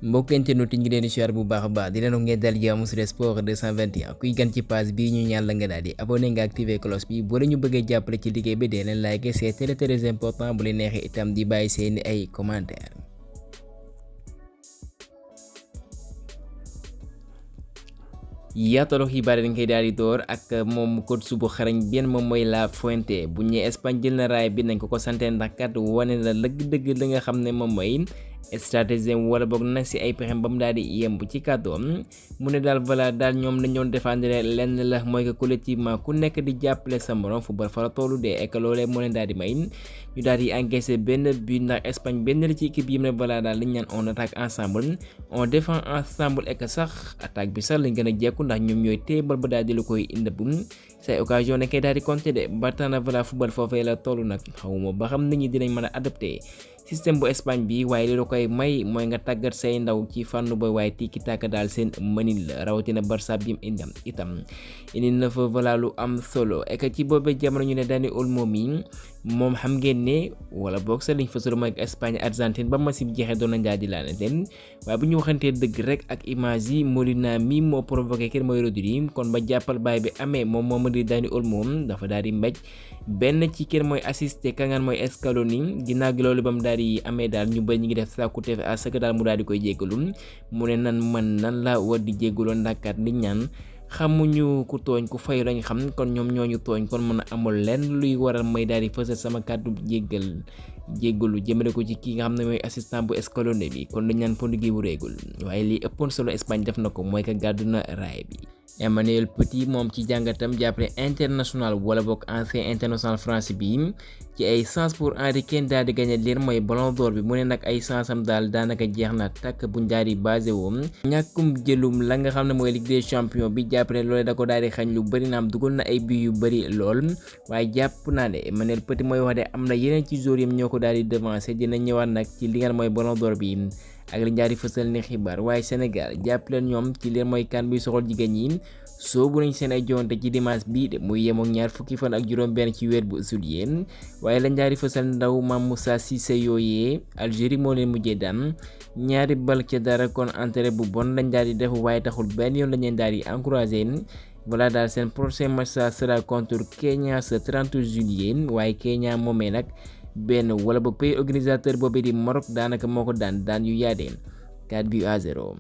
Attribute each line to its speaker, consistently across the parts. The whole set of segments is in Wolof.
Speaker 1: mbokk internet yi ñu ngi leen di siyaar bu baax a baax di leen wax ngeen dal jàmm sur sport 221 kuy gan ci page bi ñu ñaan la nga daal di abonné nga activer cloche bi boo ñu bëggee jàppale ci liggéey bi dee leen like c'est très important bu leen neexee itam di bàyyi seeni ay commentaire. yaatalu xibaar dañ koy daal di door ak moom coach bu xarañ bien moom mooy La Fuente bu ñëwee Espagne jël na raay bi nañ ko sante ndax kat wane na dëgg-dëgg li nga xam ne moom mooy stratégie wala boog nag si ay pexem ba mu daal di yemb ci kàddoom mu ne daal voilà daal ñoom dañ doon défendre lenn la mooy que collectivement ku nekk di jàppale sa morom football fa la tollu dee ek loolee moo leen daal di may ñu daal di encaissé benn but ndax Espagne benn la ci équipe yi mu ne voilà daal liñ naan on attaque ensemble on défend ensemble ek sax attaque bi sax lañ gën a jekku ndax ñoom ñooy téebal ba daal di la koy indabum say occasion ne kay daal di compter de ba tax na voilà football foofee la tollu nag xawuma ba xam nit ñi dinañ mën a adapté système bu Espagne bi waaye li la koy may mooy nga tàggat say ndaw ci fànn ba waaye tiki taka daal seen mënin la rawatina Barça bi itam indi na fa voilà lu am solo et que ci boobu jamono ñu ne Dani Olmo mi moom xam ngeen ne wala boog sa liñ fa solo mooy Espagne Argentine ba ma si jeexee doon nañ daal di laanante waaye bu ñu waxantee dëgg rek ak image yi Molina mi moo provoqué kenn mooy Rodri kon ba jàppal baay bi amee moom di Dani Olmo dafa daal di mbéj benn ci kenn mooy assisté ka ngaan mooy Scaloni ginnaaw gi loolu ba mu daal di amee daal ñu bëri ñu ngi def sàkkuteef à ce que daal mu daal di koy jéggalu mu ne nan la war di jéggaloo ndàkkaat nit ñaan xamuñu ku tooñ ku fay lañ xam kon ñoom ñooñu tooñ kon mën a amul lenn luy waral may daal di fësal sama kàddu jéggalu jëmale ko ci ki nga xam ne mooy assistant bu Scaloni bi kon dañ naan pond gi bu réegul waaye lii ëppoon solo Espagne def na ko mooy que gàddu na raay bi. Emmanuel Petit moom ci jàngatam jàppale international wala boog ancien international France bi ci ay chance pour Henry Kane daal di gagné leen mooy ballon d'or bi mu ne nag ay chance am daal daanaka jeex na takk buñ daal di basé woom ñàkkum jëlum la nga xam ne mooy Ligue des champions bi jàppale loole da ko daal di xañ lu bëri naam dugal na ay but yu bëri lool waaye jàpp naa ne Emmanuel Petit mooy wax de am na yeneen ci joueurs yam ñoo ko daal di devancé dina ñëwaat nag ci li nga mooy ballon d'or bi ak li njaari fësal ni xibaar waaye Sénégal jàpp leen ñoom ci leen mooy kan bi soxal jigéen ñi soobu nañ seen ay jonte ci dimanche bi de muy yemook ñaar fukki fan ak juróom benn ci weer bu juillet waaye la njaari fësal ndaw Mame Moussa Cissé yooyee Algérie moo leen mujjee daan ñaari bal ca dara kon entrée bu bon lañ daal di def waaye taxul benn yoon lañ leen daal di encouragé voilà daal seen prochain match sera contre Kenya ce 30 juillet waaye Kenya moomee nag benn wala ba pays organisateur boobu di Maroc daanaka moo ko daan yu yaadee 4-0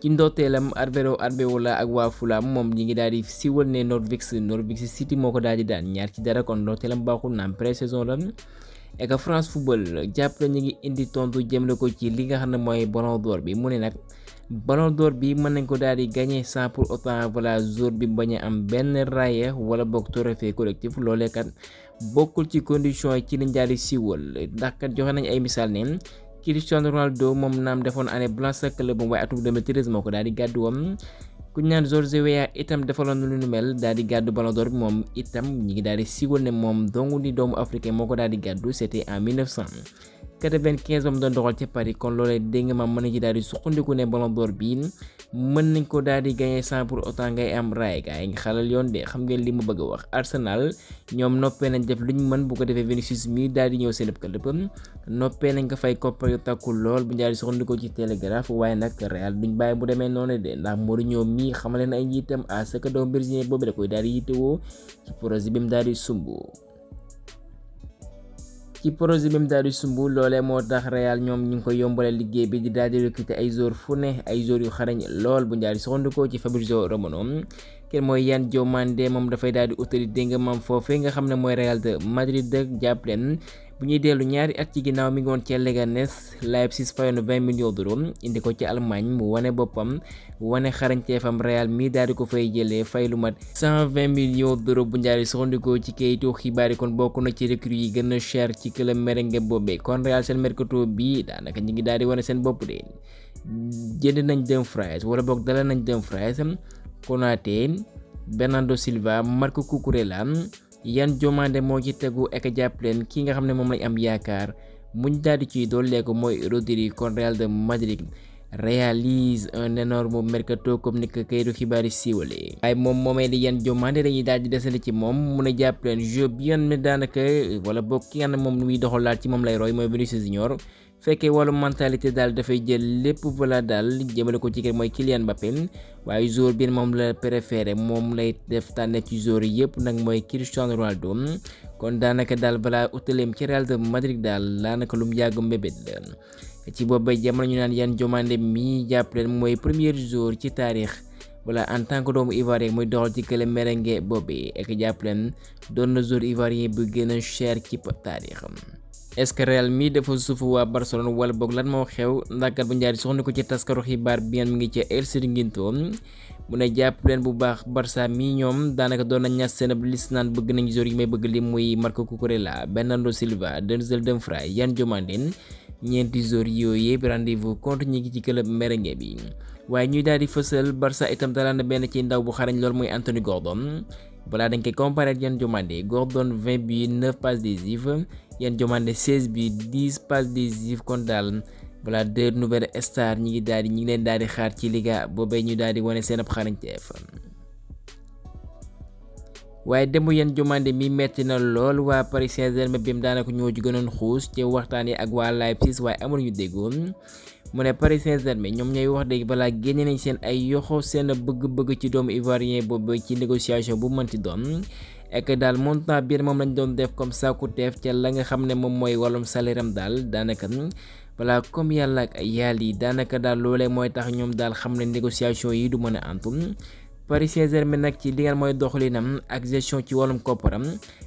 Speaker 1: ci ndooteelam Arbeloa ak waa Fulham moom ñi ngi daal di siwal ne Norwich City moo ko daal di daan 2-0 kon ndooteelam baaxul naam pré-saison la et que France Football jàpp na ñi ngi indi tontu jëmale ko ci li nga xam ne mooy ballon d'or bi mu ne nag ballon d'or bi mën nañ ko daal di gagner sans pour autant voilà jour bi bañ a am benn raaya wala boog trophée collectif loolee kat bokkul ci condition yi ci liñ daal di siwal ndax kat joxe nañ ay misaal ne Cristiano Ronaldo moom naam defoon année blanche sa club waaye atum 2013 moo ko daal di gàddu wam ku ñaan George Weah itam defaloon lu nu mel daal di gàddu ballon d'or bi moom itam ñi ngi daal di siwal ne moom dongu di doomu africain moo ko daal di gàddu c'était en 1995 ba mu doon doxal ca Paris kon loolee dégg nga ma mën nañ ci daal di suqandiku ne ballon d'or bi mën nañ ko daal di gagner sans pour autant ngay am raay gaa yi nga xalal yoon de xam ngeen li mu bëgg a wax Arsenal ñoom noppee nañ def luñ mën bu ko defee Vinicius mi daal di ñëw seen club noppee nañ ko fay koppar yu takku lool bu ñu daal di suqandiku ci Telegraph waaye nag Real duñ bàyyi bu demee noonu de ndax Mourinho mi xamale na ay njiitam à ce que doomu brésilien boobu da koy daal di yittewoo ci projet bi mu daal di sumb loolee moo tax Real ñoom ñu ngi ko yombale liggéey bi di daal di recruter ay joueurs fu ne ay joueurs yu xarañ lool bu ñu daal di soxandikoo ci Fabrizio Romano kenn mooy Yan Diomande moom dafay daal di utali dégg nga maam foofee nga xam ne mooy Real de Madrid jàpp leen bu ñuy dellu ñaari at ci ginnaaw mi ngi woon ci Leganés Leipzig fayoon 20 millions d'euros indi ko ci Allemagne mu wane boppam wane xarañteefam Real mi daal di ko fay jëlee fay lu mat 120 millions d'euros bu njaari soxandikoo ci kayitu xibaar yi kon bokk na ci recrue yi gën a cher ci club merengue boobee kon Real seen mercato bi daanaka ñi ngi daal di wane seen bopp de jënd nañ Dumfries wala boog dalal nañ Dumfries Konaté Bernardo Silva Marco Cucurella Yan Diomande moo ci tegu ek jàpp leen ki nga xam ne moom lañ am yaakaar muñ daal di ciy dooleeku mooy Rodri kon Real de Madrid réalise un énorme mercato comme ni ko kayitu xibaar yi siiwalee waaye moom moomee di Yan Diomande dañuy daal di desandi ci moom mun a jàpp leen jeu bi yan daanaka wala boog ki nga xam ne moom lu muy doxal laal ci moom lay roy mooy Vinicius Junior fekkee wàllu mentalité daal dafay jël lépp voilà daal jëmale ko ci kër mooy Kylian Mbappé waaye joueur bi moom la préféré moom lay def tànne ci joueur yëpp nag mooy Cristiano Ronaldo kon daanaka daal voilà utaleem ci Real de Madrid daal daanaka lu mu yàgg mbébét la ci boobu jamono ñu naan Yan Diomandé mi jàpp leen mooy premier joueur ci taarix voilà en tant que doomu ivoirien muy doxal ci club merengue boobu ak jàpp leen doon na joueur ivoirien bu gën a cher ci taarixam. est-ce que Real mi dafa suufu waa Barcelone wala boog lan moo xew ndaxkat bu njaari soxna ko ci taskaru xibaar bi mi ngi ci El Chiringuito mu ne jàpp leen bu baax Barça mi ñoom daanaka doon nañ ñaas seen ab liste naan bëgg nañ joueur yi may bëgg li muy Marco Cucurella, Bernardo Silva, Denzel Dumfries, Yan Diomandé ñeenti joueur yooyu yëpp rendez-vous contre ñi ngi ci club merengue bi waaye ñuy daal di fësal Barça itam dalal na benn ci ndaw bu xarañ lool mooy Anthony Gordon balaa dañ koy comparer Yan Diomandé Gordon 20 bi 9 passes décisives Yan Diomandé 16 bi 10 passes décisives kon daal voilà deux nouvelles stars ñi ngi leen daal di xaar ci liga boobee ñu daal di wane seen ab xarañteef waaye demu Yan Diomandé mi metti na lool waa Paris Saint-Germain bi daanaka ñoo ci gënoon xuus ci waxtaan yi ak waa Leipzig waaye amul ñu déggoon mu ne Paris Saint-Germain ñoom ñooy wax dëgg balaa génne nañ seen ay yoxo seen bëgg-bëgg ci doomu ivoirien boobu ci négociation bu mënti doon ek daal montant biir moom lañ doon def comme sàkkuteef ca la nga xam ne moom mooy wàllum salaire am daal daanaka voilà comme yàlla ak yàlla yi daanaka daal loolee mooy tax ñoom daal xam ne négociation yi du mën a antum Paris Saint-Germain nag ci li nga mooy doxalinam ak gestion ci wàllum kopparam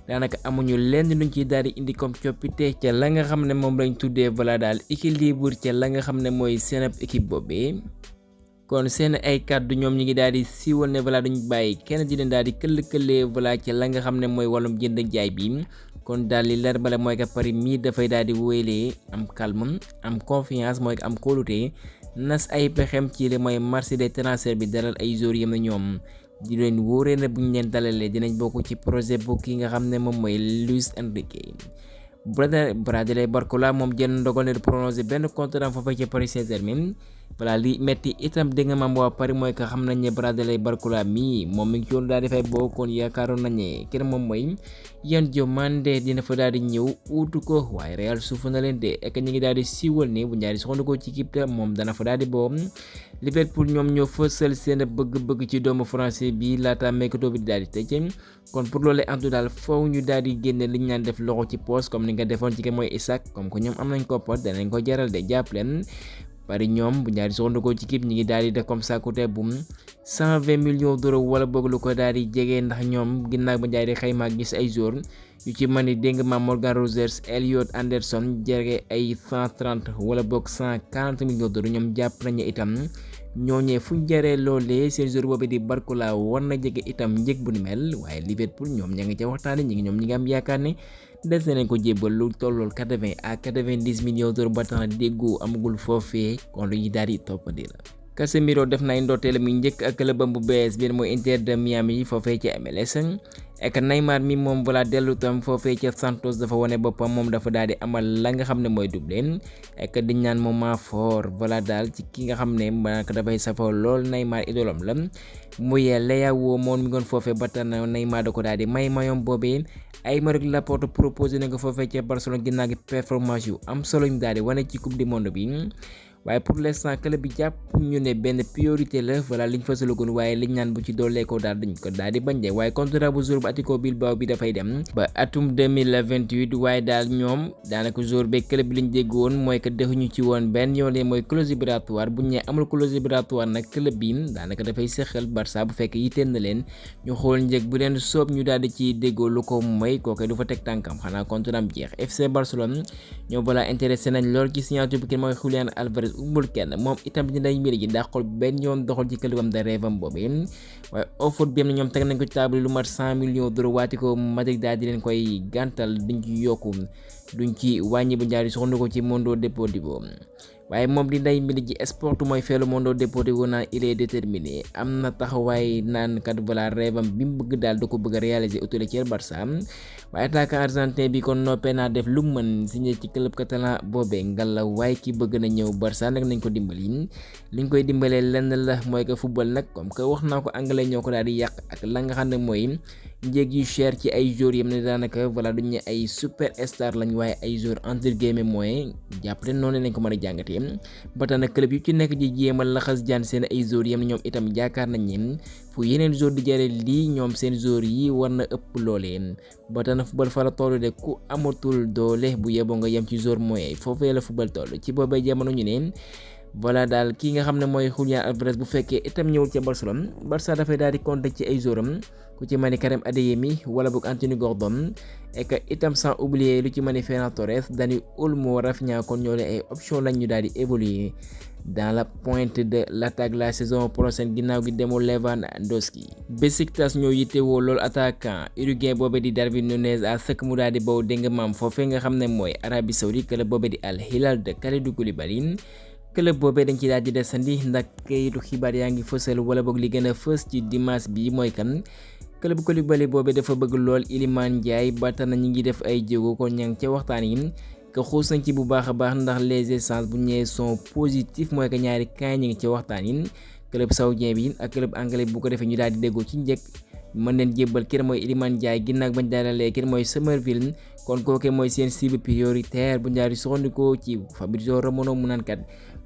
Speaker 1: daanaka amuñu lenn luñ ciy daal di indi comme coppite ca la nga xam ne moom lañ tuddee voilà daal équilibre ca la nga xam ne mooy seen ab équipe boobee kon seen ay kàddu ñoom ñi ngi daal di siiwal ne voilà duñ bàyyi kenn di leen daal di këll-këllee voilà ca la nga xam ne mooy wàllum jënd ak jaay bi kon daal li leer bala mooy que Paris mii dafay daal di wéyalee am calme am confiance mooy am kóolute nas ay pexem ci li mooy marché des transferts bi dalal ay joueurs yam na ñoom di leen wóoree na bu ñu leen dalalee dinañ bokk ci projet bu ki nga xam ne moom mooy Luis Enrique Bradley Barcola moom jël ndogal ne prolongé benn contrat foofu ci Paris Saint-Germain voilà li metti itam dégg nga maam waa Paris mooy que xam nañ ne Bradley Barcola mi moom mi ngi ci woon daal di fay bokkoon yaakaaroon nañ ne kenn moom mooy Yan Diomandé dina fa daal di ñëw uutu ko waaye Real suufu na leen de ek ñu ngi daal di siiwal ni bu ñaari soxna ko ci équipe moom dana fa daal di boobu Liverpool ñoom ñoo fësal seen bëgg-bëgg ci doomu français bi laata mercato bi daal di tëj kon pour loolu antu daal foofu ñu daal di génne li ñu naan def loxo ci poche comme ni nga defoon ci mooy Isaac comme que ñoom am nañ ko pot danañ ko jaral de jàpp leen Paris ñoom bu ñaari soxna ko ci équipe ñi ngi daal di def comme ça côté bu 120 millions d'euros wala boog lu ko daal di jege ndax ñoom ginnaaw ba jaay di xayma gis ay joueurs yu ci mën ni dégg ma Morgan Rogers Elliot Anderson jege ay 130 wala boog 140 millions d'euros ñoom jàpp nañu itam ñooñee fu ñu jaree loolee seen joueur boobu di Barcola war na jege itam njëg bu ni mel waaye Liverpool ñoom ña ngi ca waxtaane ñi ngi am yaakaar ne des nañ ko jébbal lu tollool 80 à 90 millions d'euros ba tax na déggoo amagul foofee kon lu ñuy daal di toppandi la. Casemiro def na ay ndorteel mi njëkk ak clubam bu bees biir mooy Inter de Miami foofee ci MLS ak Neymar mi moom voilà dellu tam foofee ca Santos dafa wane boppam moom dafa daal di amal la nga xam ne mooy doublé ak diñ naan moment fort voilà daal ci ki nga xam ne maanaam dafay safoo lool Neymar idolam la muy Leao moom mi ngoon foofee ba tax na Neymar da ko daal di may mayom boobee Aymeric Laporte proposé na ko foofee ca Barcelone ginnaaw gi performance yu am solo ñu daal di wane ci coupe du monde bi. waaye pour l'instant club bi jàpp ñu ne benn priorité la voilà liñ fa sologoon waaye liñ naan bu ci doolee ko daal dañ ko daal di bañ de waaye contrat bu jour bu Athletic Bilbao bi dafay dem ba atum 2028 waaye daal ñoom daanaka jour be club bi liñ dégg woon mooy que defuñu ci woon benn yoon lee mooy clause libératoire buñ ne amul clause libératoire nag club bi daanaka dafay sëxal Barça bu fekk yitteel na leen ñu xool njëg bu leen soob ñu daal di ci déggoo lu ko mooy kooke du fa teg tànkam xanaa contrat am jeex FC Barcelone ñoom voilà intéressé nañ lool ci signature bi kenn mooy Julián Álvarez umbul kenn moom itam dinañ mbir ji dàqul benn yoon doxal ci clubam de rêve am boobu waaye offre bi am na ñoom teg nañ ko ci table lu mat 100 millions d'euros waati ko Madrid daal di leen koy gàntal duñ ci yokku duñ ci wàññi bu njaari soxna ko ci Mundo Deportivo waaye moom di nday mbili ji sport mooy feelu mondo deportivo naan il est déterminé am na taxawaay naan kat voilà rêvam bi mu bëgg daal da ko bëgg a réaliser utile ci Barça waaye attaquant argentin bi kon noppee naa def lu mën signé ci club catalan boobee ngalla waaye ki bëgg na ñëw Barça nag nañ ko dimbali liñ koy dimbalee lenn la mooy que football nag comme que wax naa ko anglais ñoo ko daal di yàq ak la nga xam ne mooy njëg yu cher ci ay joueurs yam ne daanaka voilà duñu ay super star lañ waaye ay joueurs entre guillemets moyen jàppale noonu lañ ko mën a jàngatee ba tax na club yu ci nekk di jéemal laxas jaan seen ay joueurs yam ñoom itam jaakaar nañ ne fu yeneen joueurs di jare lii ñoom seen joueurs yi war na ëpp looleen ba tax na football fa la toll de ku amatul doole bu yeboo nga yem ci joueur moyen foofee la football toll ci boobay jamono ñu ne voilà daal kii nga xam ne mooy Julián Álvarez bu fekkee itam ñëwul ca Barcelone Barça dafay daal di compter ci ay jouram ku ci mani Karim Adeyemi wala boog Anthony Gordon et que itam sans oublier lu ci mani Ferran Torres Dani Olmo Rafinha kon ñoo leen ay option lañ ñu daal di évoluer dans la pointe de l'attaque la saison prochaine ginnaaw gi demul Lewandowski. Besiktas ñoo yittewoo loolu attaquant uruguayen boobe di Darwin Núñez à sëkk mu daal di baw dégg nga maam foofee nga xam ne mooy Arabie Saoudite club boobe di Al Hilal de Kalidou Koulibaly. club boobee dañ ci daal di desandi ndax kayitu xibaar yaa ngi fësal wala boog li gën a fës ci dimanche bi mooy kan club Koulibaly boobee dafa bëgg lool Iliman Ndiaye ba tax na ñu ngi def ay jéego kon ña ngi ca waxtaan yi que xuus nañ ci bu baax a baax ndax les échanges bu ñëwee sont positifs mooy que ñaari kaay ñu ngi ca waxtaan yi club saoudien bi ak club anglais bu ko defee ñu daal di déggoo ci njëkk mën leen jébbal kii mooy Iliman Ndiaye ginnaaw bañ daalalee kii mooy Summerville kon kooke mooy seen cible prioritaire bu ñaari soxandikoo ci Fabrizio Romano mu naan kat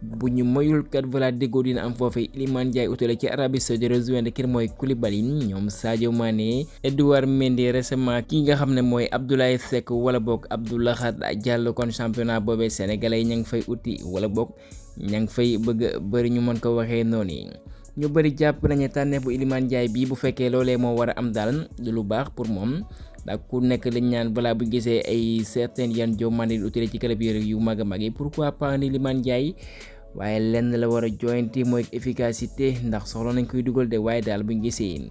Speaker 1: bu ñu moyul kat voilà déggoo dina am foofee Iliman Ndiaye utale ci Arabie Saoudite rejoindre kii mooy Koulibaly ñoom Sadio Mané Edouard Mendy récemment ki nga xam ne mooy Abdoulaye Seck wala boog Abdoulaye Diallo kon championnat boobee sénégalais ña ngi fay uti wala boog ña ngi fay bëgg bëri ñu mën ko waxee noonu. ñu bëri jàpp nañu tànneef bu Iliman Ndiaye bii bu fekkee loolee moo war a am daal du lu baax pour moom ndax ku nekk lañ ñaan balaa bu gisee ay certains yan jomandi utile ci club yu mag a mag yi pourquoi pas Iliman Ndiaye waaye lenn la war a joyanti mooy efficacité ndax soxla nañ koy dugal de waaye daal buñ gisee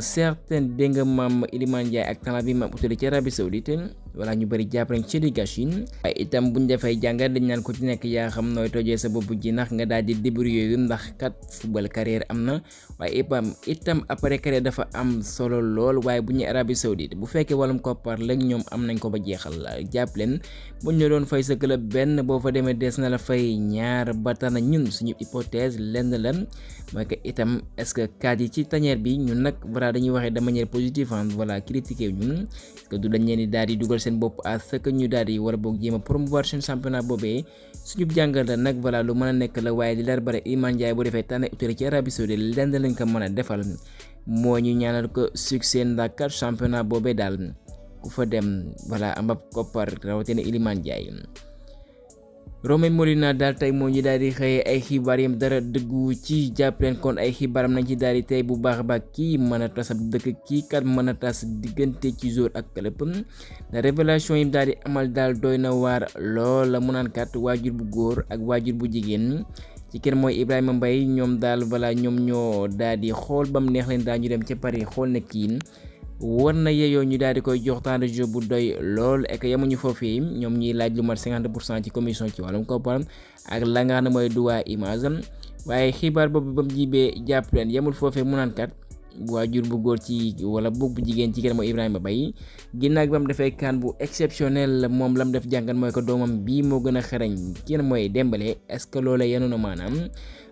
Speaker 1: certain dégg nga maam Iliman Ndiaye ak talent bi maam utile ci Arabie Saoudite wala ñu bëri jàpp nañ ci Gachine waaye itam buñ defay jàngat dañ naan ko ci nekk yaa xam nooy tojee sa bopp ji ndax nga daal di débrouiller ndax kat football carrière am na waaye itam après carrière dafa am solo lool waaye bu ñu Arabie Saoudite bu fekkee wàllum koppar la ñoom am nañ ko ba jeexal jàpp leen buñ ñu doon fay sa club benn boo fa demee des na la fay ñaar ba tax na ñun suñu hypothèse lenn lan mooy que itam est-ce que cadre yi ci tanière bi ñun nag voilà dañuy waxee de manière positive voilà critiquer ñun parce que du dañ leen di daal di dugal seen bopp à ce que ñu daal di war a boog jéem a promouvoir seen championnat boobee suñu jàngal la nag voilà lu mën a nekk la waaye di leer bare Iliman Ndiaye bu defee tànn utile ci Arabie Saoudite lenn lañ ko mën a defal moo ñu ñaanal ko succès ndax kat championnat boobee daal ku fa dem voilà am ab koppar rawatina Iliman Ndiaye. Molina daal tey moo ñu daal di xëyee ay xibaar yam dara dëggu ci jàpp leen kon ay xibaaram nañ ci daal di tey bu baax a baax kii mën a tas ab dëkk kii kat mën a tas diggante ci jour ak club la révélation yi daal di amal daal doy na waar lool la mu naan kat waajur bu góor ak waajur bu jigéen ci kenn mooy Ibrahim Mbaye ñoom daal voilà ñoom ñoo daal di xool ba mu neex leen daal ñu dem ca Paris xool ne kii war na yeyoo ñu daal di koy jox temps de jeu bu doy lool et que yemuñu foofii ñoom ñuy laaj lu mat 50% ci commission ci wàllum koppar ak la nga xam ne mooy droit image waaye xibaar boobu ba mu jibee jàpp leen yemul foofee mu naan kat waajur bu góor ci wala boog bu jigéen ci kenn mooy Ibrahima Mbaye ginnaaw bi ba mu defee kaan bu exceptionnel moom la mu def jàngat mooy ko doomam bii moo gën a xarañ kenn mooy Dembélé est-ce que loolee yenu na maanaam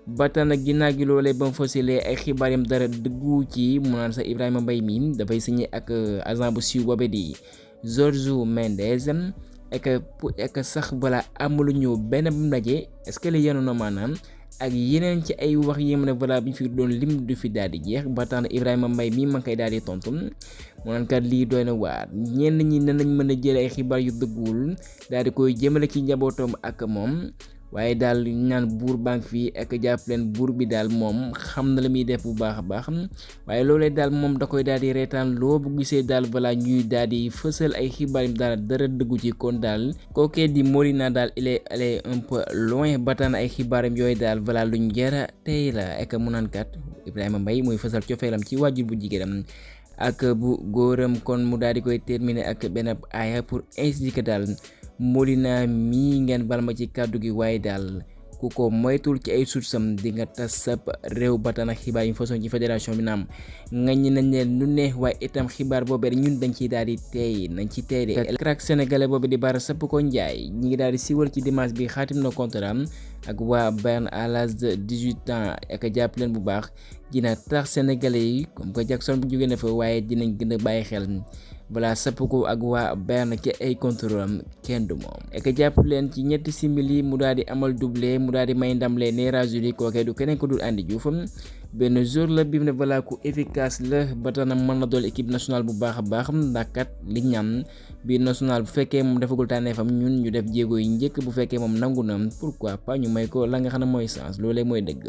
Speaker 1: ba tax nag ginnaaw gi loolee ba mu fasilee ay xibaar yam dara dëggu ci mu naan sa Ibrahima Mbaye mi dafay signé ak agent bu siiw boobe di Jorge Mendes et que sax voilà amaluñu benn bu ndaje est-ce que li yenu na maanaam ak yeneen ci ay wax yi ne voilà bi ñu fi doon lim du fi daal di jeex ba tax na Ibrahima Mbaye mi ma ngi koy daal di tontu mu naan kat lii doy na waar ñenn ñi ne nañ mën a jëlee ay xibaar yu dëgguwul daal di koy jëmale ci njabootam ak moom. waaye daal ñaan buur banque fii ak jàpp leen buur bi daal moom xam na la muy def bu baax a baax waaye loolee daal moom da koy daal di reetaan loo bu gisee daal voilà ñuy daal di fësal ay xibaar yi daal dara dëggu ci kon daal kookee di Molina daal il est allé un peu loin bataan ay xibaaram yooyu daal voilà luñ jara tey la ak mu naan kat Ibrahima Mbaye mooy fësal cofeelam ci waajur bu jigéenam ak bu góoram kon mu daal di koy terminer ak benn aaya pour ainsi que daal Molina mii ngeen bal ma ci kàddu gi waaye daal ku ko moytul ci ay sourcam di nga tas sab réew ba tax na xibaar yi façon ci fédération bi naam ngañ nañ leen lu ne waaye itam xibaar boobee ñun dañ ciy daal di teey nañ ci teey de crack sénégalais boobu di Bara Sapoko Ndiaye ñi ngi daal di siiwal ci dimanche bi xaatim na contrat ak waa Bayern à l'âge de 18 ans ak jàpp leen bu baax dina tax sénégalais yi comme que Jackson bu jógee na fa waaye dinañ gën a bàyyi xel balaa Sapoko ak waa Bayern ci ay contrôle kenn du moom ek jàpp leen ci ñetti simili mu daal di amal doublé mu daal di may ndam lee États-Unis kookee du keneen ko dul Andy Diouf benn jour la bi mu ne balaa ku efficace la ba tax na mën na dool équipe nationale bu baax a baax ndax kat li ñam biir national bu fekkee moom defagul tànneefam ñun ñu def jéego yi njëkk bu fekkee moom nangu na pourquoi pas ñu may ko la nga xam ne mooy sens loolee mooy dëgg.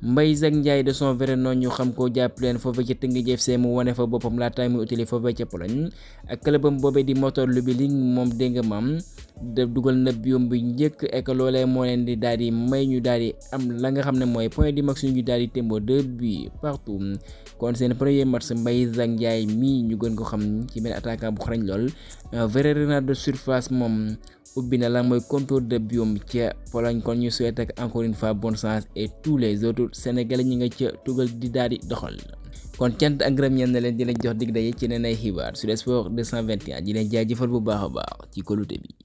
Speaker 1: Mbaye Ndiaye de son vrai nom ñu xam ko jàpp leen foofee ca Teungueth FC mu wane fa boppam laata muy utili foofee ca Pologne ak clubam boobee di Motor Lublin moom dégg nga maam de dugal na biom bi njëkk ek loolee moo leen di daal di may ñu daal di am la nga xam ne mooy point du match ñu daal di tembo 2 buts partout kon seen premier match Mbaye Ndiaye mii ñu gën ko xam ci benn attaquant bu xarañ lool vrai renard de surface moom ubbi na la mooy contour de biom ca Pologne kon ñu souhaite ak encore une fois bonne chance et tous les autres sénégalais ñi nga ca tugal di daal di doxal kon cant ak ngërëm ñeen na leen di leen jox dig daje ci neen ay xibaar sur Sport 221 di leen jaajëfal bu baax a baax ci kóolute bi.